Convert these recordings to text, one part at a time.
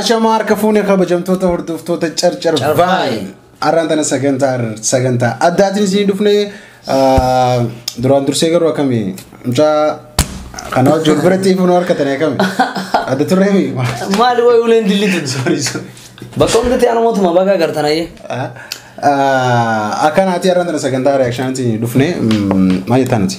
Ashamaa harka fuunee kabajamtoota hordoftoota Carcar Vine. Har'aan tana sagantaa addaatiin isinii dhufnee duraan dursee garuu akkamii mucaa kana wajjin biratti ifuun harkatanii akkamii adda turreemi. Maali wayi uleen dillitu? Sorry sorry. Bakka hundatti anamootuma baga agartanayyee. Akkanaati har'aan tana sagantaa reakshinaatiin dhufnee maal jettaa nuti?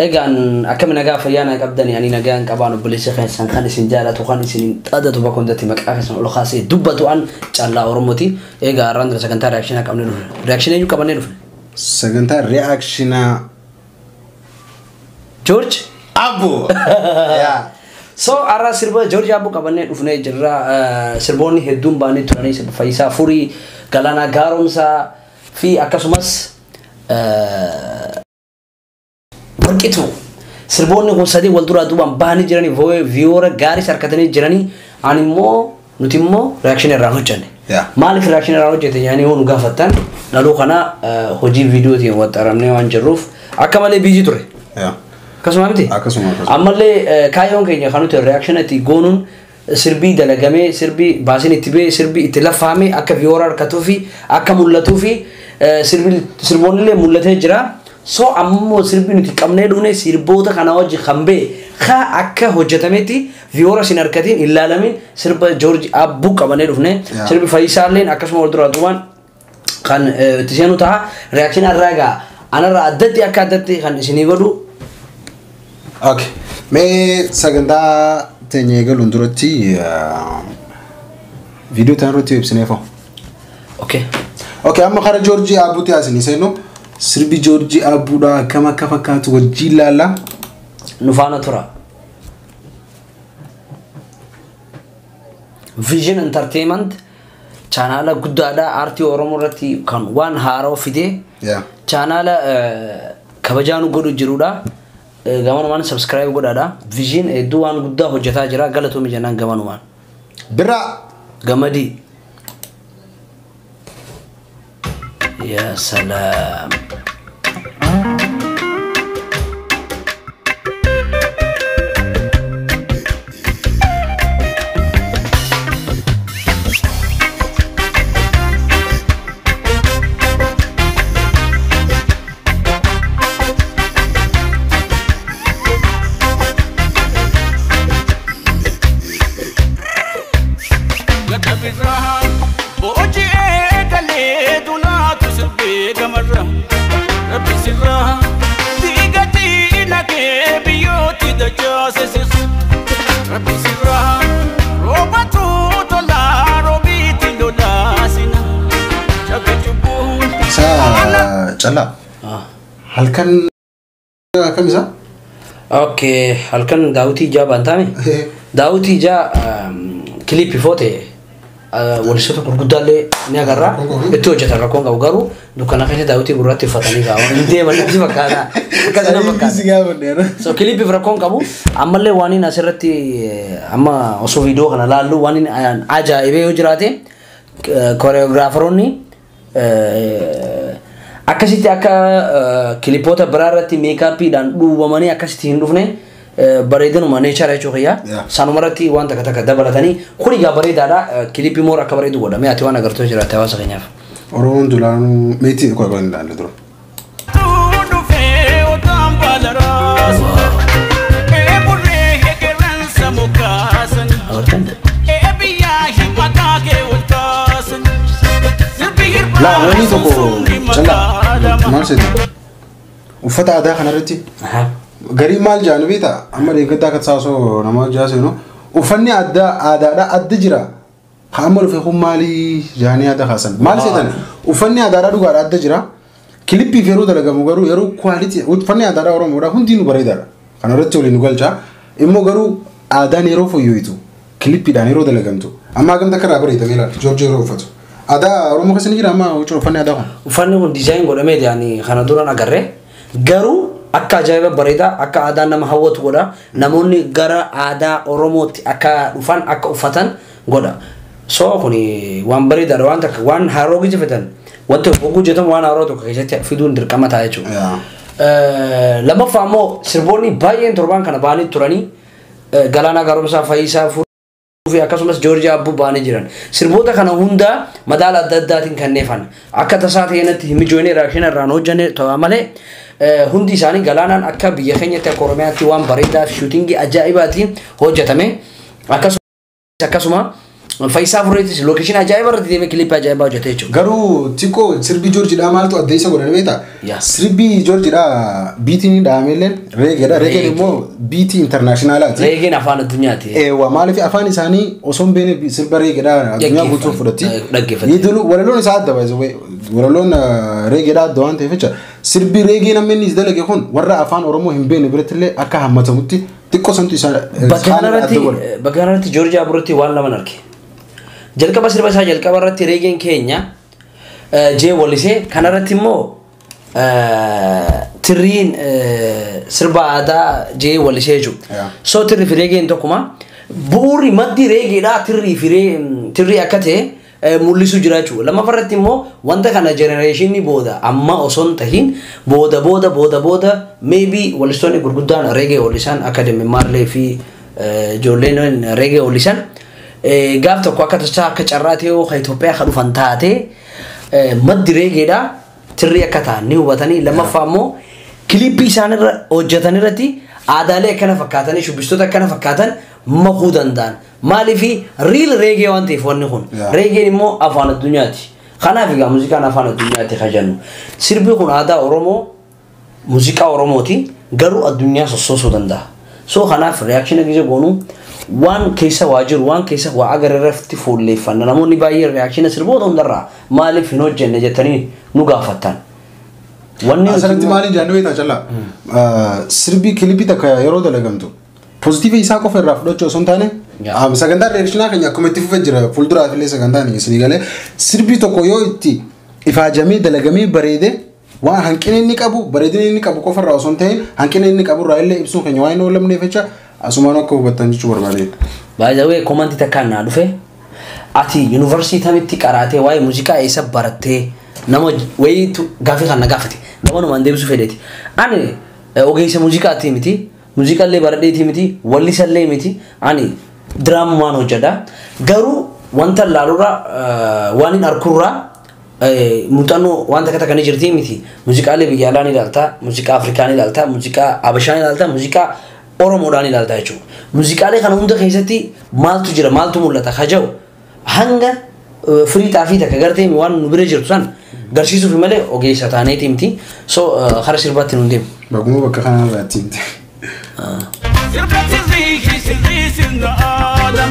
Egaan akkami nagaa fayyaa naa qabdanii ani nagaan qabaan obboleessa keessan kan isin jaalatu kan isin xaadatu bakka hundatti maqaa keessan ol kaasee dubbatu an callaa Oromooti. Egaa har'aan tana sagantaa reakshinaa qabnee dhufne. Reakshinaa eenyu qabannee dhufne? Sagantaa reakshinaa George Abbo. So har'a sirba George Abbo qabannee dhufnee jirra. Sirboonni hedduun baanii turanii sirba Fayyisaa Furii, Galaanaa Gaaromsaa fi akkasumas Warqituu. Sirboonni kun sadii wal duraa duubaan bahanii jiranii viiwoora gaarii harkatanii jiranii ani immoo nuti immoo reakshinii irraan hojjenne. Maaliif reakshinii irraan hojjete yaanii yoo nu gaafattan dhaluu kana hojii viidiyootiin waxxaramnee waan jirruuf akka malee biizii ture. Akkasuma miti? Akkasuma. Ammallee kaayyoon keenya kan nuti reakshinii itti goonuun sirbii dalagamee sirbii baasiin itti ba'ee sirbii itti laffaamee akka viiwoora harkatuu fi akka mul'atuu fi sirboonni illee mul'atee jira. So ammoo sirbi nuti qabnee dhufne sirboota kana wajji kan ba'e haa akka hojjetametti viiwoora sin harkatiin hin ilaalamin sirba George Abbo qabannee dhufne sirbi Fayyisaalleen akkasuma wal duraa duubaan kan itti seenu ta'a. Reakshinii irraa egaa anarraa addatti akka addatti kan isinii godhu. Okay. Mee sagantaa teenya eegaluun duratti viidiyoo tana irratti ibsineefoo. Okay. Okay, amma kara George Abbuutti asinii seenu. Sirbi George Abbuudhaa akkam akka fakkaatu wajjin ilaalla. Nu faana tura. Vision Entertainment chaanaala guddaadha aartii Oromoo irratti kan waan haaraa fide. Chaanaala kabajaa nu godhu jirudha. Gamanumaan subscribe godhaadha. Vision hedduu waan guddaa hojjetaa jira. Galatoomii jennaan gamanumaan. Bira. Gamadii. Ya salam. Callaa. Halkan akkam isaa? Okay, halkan daawwitii ijaa baantaame. Daawwitii ijaa kilippii foote walistoota gurguddaallee ni agarra. Itti hojjetan rakkoon qabu garuu dukkana keessa daawwitii gurratti uffatanii kaa'u. Hin deeman natti fakkaata. Akkasuma fakkaata. So kilippiif rakkoon qabu ammallee waan inni asirratti amma osoo viidiyoo kana laallu waan inni ajaa'ibee yoo jiraate koreograafaroonni akkasitti akka kilippoota biraa irratti meekaappiidhaan dhuubamanii akkasitti hin dhufne bareedinuma neechara jechuu kiyya. Sanuma irratti waan takka takka dabalatanii kun egaa bareedaadha. Kilippii moora akka bareedu godhame ati waan agartoo jiraatte hawaasa keenyaaf. Oromoon duraanuu meetii qofa hin ilaalle dura. Agartan? Laa wanni tokko callaa maal seeti? Uffata aadaa kanarratti garii maal jaanu beektaa? Amma deeggartaa akka saasoo nama jaaseenu uffanni addaa aadaadha adda jira. Haa amma dhufe kun maalii jaanii aadaa kaasan? Maal seetan? Uffanni aadaadha dhugaadha adda jira. Kilippiif yeroo dalagamu garuu yeroo kwaalitii uffanni aadaadha Oromoodha hundinuu bareedaadha. Kanarratti waliin nu galcha. Immoo garuu aadaan yeroo fooyyooyitu kilippiidhaan yeroo dalagamtu. Amma hagamta akka irraa bareedamee ilaala George yeroo uffatu. Aadaa Oromoo keessa ni jira amma huccuu uffanni aadaa kun. Uffanni kun diizaayin godhamee yaani kana duraan agarre garuu akka ajaa'iba bareedaa akka aadaan nama hawwatu godha. Namoonni gara aadaa Oromootti akka dhufan akka uffatan godha. So kuni waan bareedaadha waan takka waan haaroo gijjifatan wanti hogguu hojjetamu waan haaroo tokko keessatti fiduun dirqama ta'a jechuudha. Lammaffaa immoo sirboonni baay'een torbaan kana ba'anii turanii Galaanaa Gaaromsaa Fayyisaa fi akkasumas Joorjii Abbuu ba'anii jiran. Sirboota kana hunda madaala adda addaatiin kanneefan. Akka tasaa ta'eenatti hin mijoonee reaction irraan hojjenne ta'a malee hundi isaanii galaanaan akka biyya keenyatti akka Oromiyaatti waan bareedaa fi shootingii ajaa'ibaatiin hojjetame. Akkasuma Faayisaa Furreetis location ajaa'iba irratti deemee kilippii ajaa'ibaa hojjete jechuudha. Garuu xiqqoo sirbi Joorjiidhaa maaltu adda isa godhan beektaa? Sirbi Joorjiidhaa beatiin dhahamellee reggaedha. Reggaen immoo beatii internationalaati. Reggaen afaan addunyaati. Eewwa maaliif afaan isaanii osoo hin beekne sirba reggaedhaa addunyaa guutuu fudhatti. Dhaggeeffatti. Yiidulu walaloon isaa adda baay'ee walaloon reggaedhaa adda waan ta'eef jecha sirbi reggae namni inni dalage kun warra afaan Oromoo hin beekne biratti illee akka hammatamutti xiqqoo santu isaa Bakka kanarratti Joorjii Abuurratti waan lama arge. Jalqaba sirba isaa jalqaba irratti reggaen keenya jee wallisee kanarratti immoo tirriin sirba aadaa jee wallisee jechuudha. So tirri fi reggaen tokkuma bu'uurri maddi reggaedhaa tirrii fi tirrii akka ta'e mul'isu jira jechuudha. Lammaffaa irratti immoo wanta kana generationii booda amma osoo hin tahin booda booda booda booda maybe wallistoonni gurguddaan reggae wallisan akka Demi Marley fi ijoolleen reggae wallisan gaaf tokko akka tasaa akka carraa ta'e kan Itoophiyaa kan dhufan taate maddi reggaedhaa tirrii akka ta'an ni hubatanii. Lammaffaa immoo kilippii isaan irra hojjetan irratti aadaalee akkana fakkaatanii shubbistoota akkana fakkaatan makuu danda'an. Maaliif real reggae waan ta'eef wanni kun. Reggaen immoo afaan addunyaati. Kanaaf egaa muuziqaan afaan addunyaati kan jennu. Sirbi kun aadaa Oromoo muuziqaa Oromooti garuu addunyaa sossoosuu danda'a. So kanaaf reaction gisee goonuu waan keessa waa jiru waan keessa waa agarreerratti fuulleeffanna. Namoonni baay'een reaction sirboota hundarraa maaliif hin hojjenne jettanii nu gaafattan. Wanni Asirratti maaliin jaannu beektaa callaa? Sirbi kilippii takka yeroo dalagamtu positive isaa qofa irraa fudhachuu osoo hin taane sagantaan reactionaa keenya akkuma itti fufee jira fuulduraaf illee sagantaan isinii galee sirbi tokko yoo itti ifaajamee dalagamee bareede waan hanqina inni qabu bareedina inni qabu qofa irraa osoo hin ta'in hanqina inni qabu irraa illee ibsuun keenya waan hin oolamneef jecha asumaan akka hubattan jechuu barbaade. Baay'ee commentii takkaan naa dhufe ati yuunivarsiitii kamitti qaraatee waa'ee muuziqaa eessa barattee nama wayiitu gaafii kan na gaafate gamanumaan deebisuu fedheeti. Ani ogeessa muuziqaati miti muuziqaallee baradheeti miti wallisallee miti ani diraamumaan hojjedha. Garuu wanta laalurraa waan hin arkurraa muuxannoo waan takka takka ni jirti miti. Muuziqaalee biyya alaa ni ilaalta, muuziqaa Afrikaa ni ilaalta, muuziqaa Habashaa ni ilaalta, muuziqaa Oromoodhaan ilaalta jechuudha. Muuziqaalee kana hunda keessatti maaltu jira maaltu mul'ata ka jedhu hanga firii xaafii takka gartee waan nu bira jirtu san garsiisuuf malee ogeessa taaneeti miti. So kara sirbaatti nu deemu. Baguma bakka kanaa irratti himte. Sirba tirrii sirrii sirna aadaa.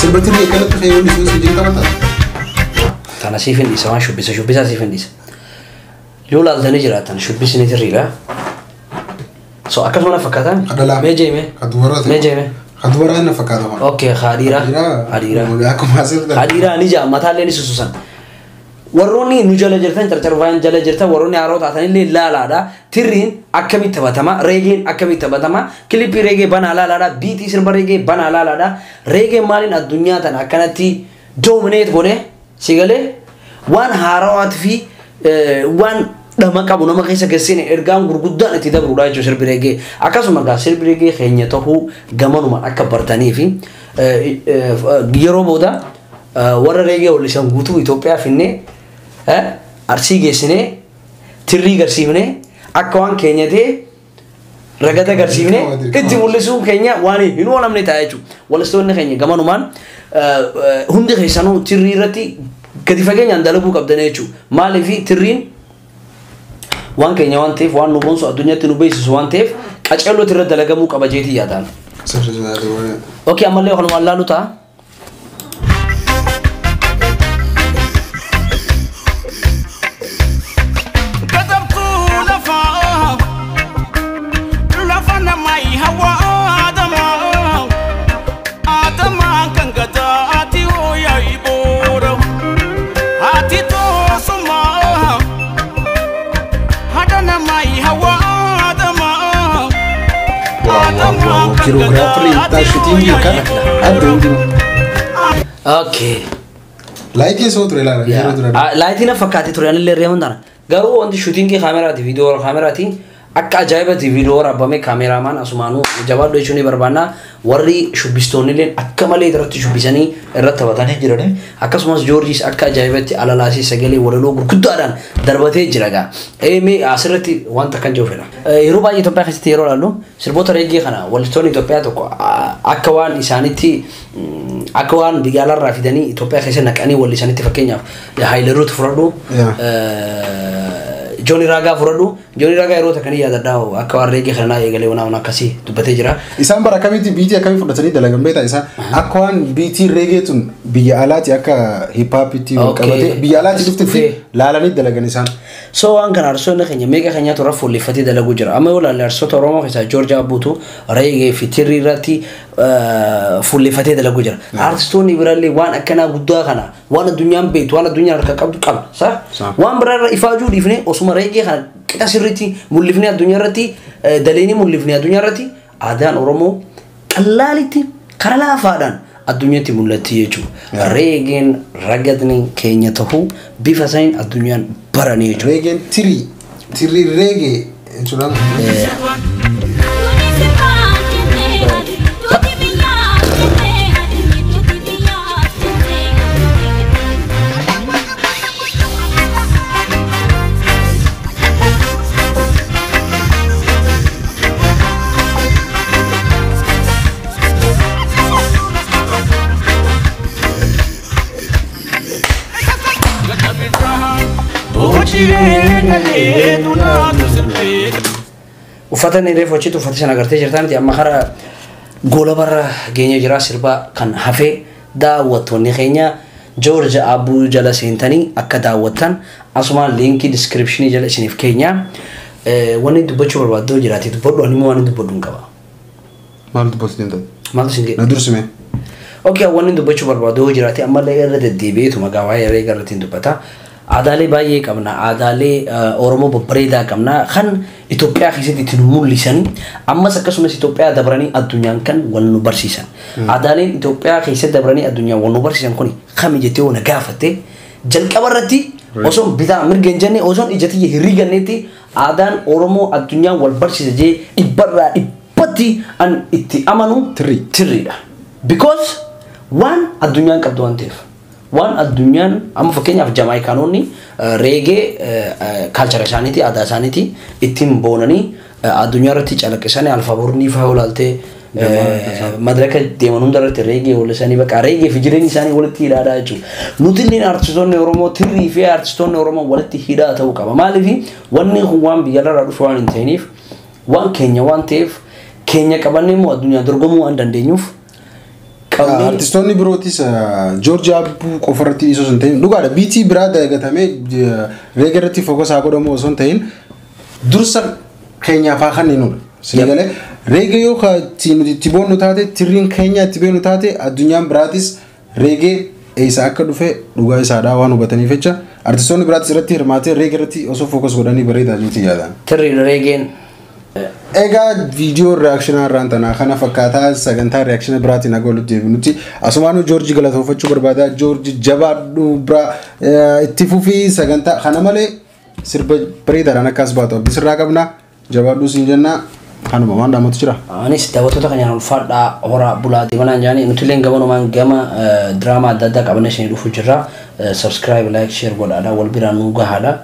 Sirba tirrii akkanatti fayyadamuun sun si qabata. Tana siif hin dhiisa waan shubbisa shubbisaa siif hin dhiisa. Yoo laaltanii jiraatan shubbisni tirriidha. So akkasuma na fakkaata. Kadhalaa. Mee jeeme. Kan dubaraa Mee jeeme. Kan dubaraa na fakkaata waan. Okay haadhiiraa. Haadhiiraa. Akkuma asirratti. Haadhiiraa ni jaa mataallee ni sususan. Warroonni nu jala jirtan carcarfaan jala jirtan warroonni haaroo taatanillee laalaadha. Tirriin akkamitti taphatama? Reggaen akkamitti taphatama? Kilippii reggae banaa laalaadha. Beatii sirba reggae banaa laalaadha. Reggaen maaliin addunyaa tana akkanatti dominate godhe si galee waan haarawaati fi waan dhama qabu nama keessa geessine ergaan gurguddaan itti dabrudha jechuudha sirbi reggae. Akkasuma egaa sirbi reggae keenya tahuu gamanumaan akka bartanii fi yeroo booda warra reggae wallisan guutuu Itoophiyaa finnee Arsii geessinee tirrii garsiifnee akka waan keenya ta'e ragata garsiifnee itti mul'isuun keenya waan hin oolamne ta'a jechuudha. Wallistoonni keenya gamanumaan hundi keessanuu tirrii irratti gadi fageenyaan dalaguu qabdan jechuudha. Maaliif tirriin waan keenya waan ta'eef waan nu boonsu addunyaatti nu beeksisu waan ta'eef qaceellootti irra dalagamuu qaba jeetii yaadaan. Okay ammallee kanumaan laalu ta'a. Katabtuu lafaa lafa namaa hawa Adamaa Adamaa kan gadaati hooyaa iboora haati toosumaa haadha namaa hawa Adamaa Wow. Choreography itti shootingii kana adda hundinuu. Okay. Lightii soo ture ilaala yeroo dura. Lightiin na fakkaatee ture anillee reemuun tana. Garuu wanti shootingii kaameraati viidiyoo kaameraati akka ajaa'ibatti viidiyoo waraabame kaameraamaan asumaanuu jabaadhu jechuun ni barbaanna. Warri shubbistoonni illee akka malee irratti shubbisanii irratti taphatanii jiran. Akkasumas Joorjiis akka ajaa'ibatti alalaasee sagalee walaloo gurguddaadhaan darbatee jira gaa. Mee asirratti wanta kan jiru fedha. Yeroo baay'ee Itoophiyaa keessatti yeroo ilaallu sirboota reegee kana wallistoonni Itoophiyaa tokko akka waan isaanitti akka waan biyya alaarraa fidanii Itoophiyaa keessa naqanii wallisanitti fakkeenyaaf Haayileruut fudhadhu. Jooni Raagaa fudhadhu. Jooni Raagaa yeroo takka ni yaadadha akka waan reegee kanaa eegalee waan akkasii dubbatee jira. Isaan bara akkamitti biitii akkamii fudhatanii dalagan beektaa isaan akka waan biitii reegee tun biyya alaati akka hip hopitti wal qabatee biyya alaati dhuftetti laalanii dalagan isaan. So waan kana arsoonni keenya meeqa keenyaatu irra fuulleffatee dalaguu jira. Amma yoo ilaalle arsoota Oromoo keessaa Joorjaa Abbuutu reegee fi tirrii irratti fuulleffatee dalaguu jira. Artistoonni biraallee waan akkanaa guddaa kana waan addunyaan beektu waan addunyaan harka qabdu qabna. Sa waan biraarra ifaajuu dhiifnee osuma reegee kana qixa sirriitti mul'ifnee addunyaa irratti daleenii mul'ifnee addunyaa irratti aadaan Oromoo qallaalitti karaa laafaadhaan addunyaatti mul'atti jechuudha. Reegeen ragadni keenya tahuu bifa saniin addunyaan baranii jechuudha. Reegeen tirii reegee jechuudha. Uffata inni reefu achitti uffata sana agartee jirtaa miti amma karaa goola barra geenye jira sirba kan hafee daawwattoonni keenya Joorji Abbuu jala seentanii akka daawwattan asumaan liinkii diskiripshinii jala isiniif keenya. Wanni dubbachuu barbaaddu jiraate dubbadhu ani immoo waan dubbadhu hin qaba. Maal dubbatu deemta? Maaltu siin Na dursime. Okay, wanni dubbachuu barbaaddu jiraate ammallee irra deddeebi'eetu maqaa waa'ee herreega irratti hin dubbata. Aadaalee baay'ee qabna. Aadaalee Oromoo babbareedaa qabna. Kan Itoophiyaa keessatti ittiin mul'isan ammas akkasumas Itoophiyaa dabranii addunyaan kan wal nu barsiisan. Aadaaleen Itoophiyaa keessatti dabranii addunyaan wal nu barsiisan kuni kami jettee na gaafatte jalqaba irratti osoo bitaa mirga hin jenne osoo ija tiyya hin rigannetti aadaan Oromoo addunyaan wal barsiisa jee dhibbarraa dhibbatti an itti amanu tirriidha. Because waan addunyaan qabdu waan ta'eef. Waan addunyaan amma fakkeenyaaf Jamaayikaanonni reegee kaalchara isaaniiti aadaa isaaniiti ittiin boonanii addunyaa irratti calaqqisanii alfaabornii fa'aa olaaltee madraka deeman hunda irratti reegee wallisanii bakka reegee fi jireenyi isaanii walitti hidhaadhaa jechuudha. Nuti illee artistoonni Oromoo tirrii fi artistoonni Oromoo walitti hidhaa ta'uu qaba. Maaliif wanni kun waan biyya irraa dhufu waan hin ta'iniif waan keenya waan ta'eef keenya qabannee immoo addunyaa dorgomuu waan dandeenyuuf Artistoonni birootis Joorji Abbuu qofa irratti dhiisuu osoo hin ta'in dhugaadha biitii biraa dagatamee reega irratti fookas haa godhamu osoo hin ta'in dursa keenyaaf haa kenninudha. Sinigalee reegee yoo nuti itti boonnu taate tirriin keenya itti beeknu taate addunyaan biraatis reegee eessa akka dhufe dhugaa isaadhaa waan hubataniif jecha artistoonni biraatis irratti hirmaatee reegee irratti osoo fookas godhanii bareedaa jechuutti yaadan. Tirriin reegeen. Egaa viidiyoo reaakshinaa irraan tanaa kana fakkaataa sagantaa reaakshina biraatiin haga walitti deebinutti asumaanuu Joorji galatoofachuu barbaada. Joorji jabaadhu bira itti fufii sagantaa kana malee sirba bareedaadhaan akkas baatu abdii sirraa qabna. Jabaadhuu siin jenna kanuma waan dhaamatu jira. Anis daawwattoota keenyaan ulfaadhaa horaa bulaa deemanaan jaanii nuti illee gamanumaan gama diraamaa adda addaa qabannee isinii dhufuu jirra. Subscribe, like, share godhaadha wal biraan nu gahaadha.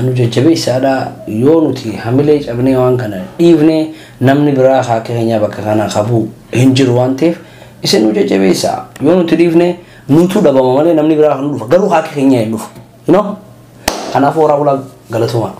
Nu jajjabeessaadha yoo nuti hamilee cabnee waan kana dhiifne namni biraa akka keenyaa bakka kana qabu hin jiru waan ta'eef isin nu jajjabeessa yoo nuti dhiifne nutu dhabama malee namni biraa kan dhufa garuu akka keenyaa hin dhufu. Kanaafuu horaa bulaa galatooma.